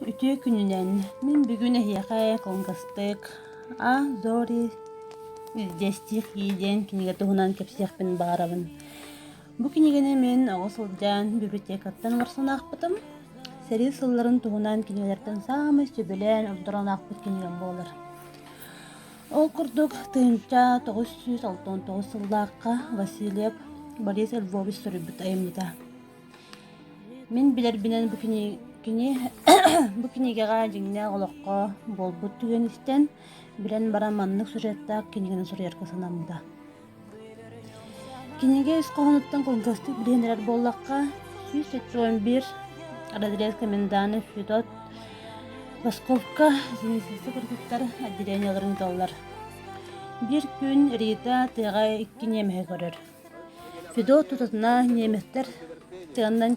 Үтүө күнүнэн! Мин бүгүн эһиэхэ кылгастык А зори здесь тихие диэн кинигэ туһунан кэпсиэхпин баҕарабын. Бу кинигэни мин оҕо сылдьан библиотекаттан уларсан аахпытым. Сэрии сылларын туһунан кинигэлэртэн саамай сөбүлээн ордорон аахпыт кинигэм буолар. Ол курдук 1969 сыллаахха Васильев Борис Львович суруйбут айымньыта. Мин билэрбинэн бу кини кини бу кинигэҕэ дьиҥнээх олоххо буолбут түгэн истэн, билэн баран маннык сюжеттаах кинигэни суруйарга санаммыта. Кинигэ ис хоһоонуттан кылгастык билиһиннэрэр буоллахха, 171 разрез комендана Федот Ласковка зенитчицы кыргыттар отделениеларын ыыталлар. Биир күн Рита тыаҕа икки ньиэмэһи көрөр. Федот тутатына немецтэр тыаннан